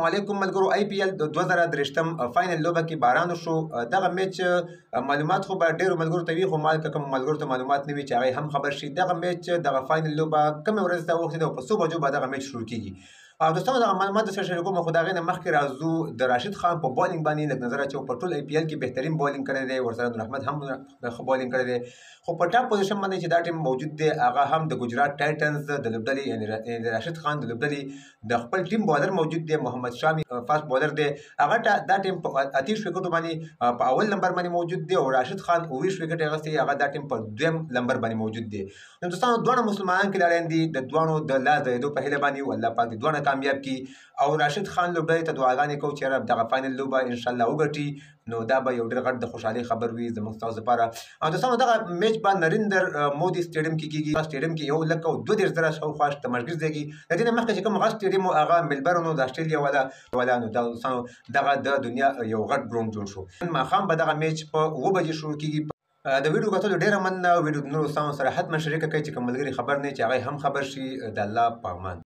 علیکم ملګرو، آی پی ایل د 2023 فاینل لوبه کې باران وشو. دغه میچ معلومات خو به ډیرو ملګرو ته وي، خو مال که کوم ملګرو ته معلومات نه وي چې هغه هم خبر شي. دغه میچ، دغه فاینل لوبه کومې ورځ ته وخت ده او په څو بجو به دغه میچ شروع کیږي؟ دوستانو، دغه معلومات درسره شریکوم، خو د هغې نه مخکې راځو د راشد خان په بالینګ باندې لږ نظر اچو. په ټول آی پی ایل کې بهترین بالینګ کړی دی، ورسره نور احمد هم ښه بالینګ کړی دی، خو په ټاپ پوزیشن باندې چې دا ټیم موجود دی هغه هم د ګجرات ټایټنز د لوبډلې، یعنې د راشد خان د لوبډلې د خپل ټیم بالر موجود دی، محمد شامي فاست بالر دی. هغه دا ټیم په 28 ویکټو باندې په اول نمبر باندې موجود دی او راشد خان 27 ویکټ اخیستې، هغه دا ټیم په دویم نمبر باندې موجود دی. نو دوستانو، دواړه مسلمانان کلاړیان دي، د دواړو د لا ځلېدو په هیله باندې الله پاک دې دواړه کامیاب کړي او راشد خان لوبډلې ته دعاګانې کوو چې رب دغه فاینل لوبه انشاءالله وګټي، نو دا به یو ډېر غټ د خوشحالۍ خبر وي زموږ ستاسو لپاره. او دوستانو، دغه میچ به نریندر مودي سټیډیم کې کېږي. سټیډیم کې 1,32,000 شاوخوا تماشګر ځایږي. د دې نه مخکې چې کوم غټ سټیډیم و هغه ملبرن و، د اسټرالیا والا. نو دا دوستانو، دغه د دنیا یو غټ ګراوند جوړ شو. نن ماښام به دغه میچ په 7 بجې شروع کېږي. د ویډیو کتلو ډېره مننه. ویډیو د نورو دوستانو سره حتما شریکه کړئ چې کوم ملګري خبر نه چې هغه هم خبر شي. د الله په امان.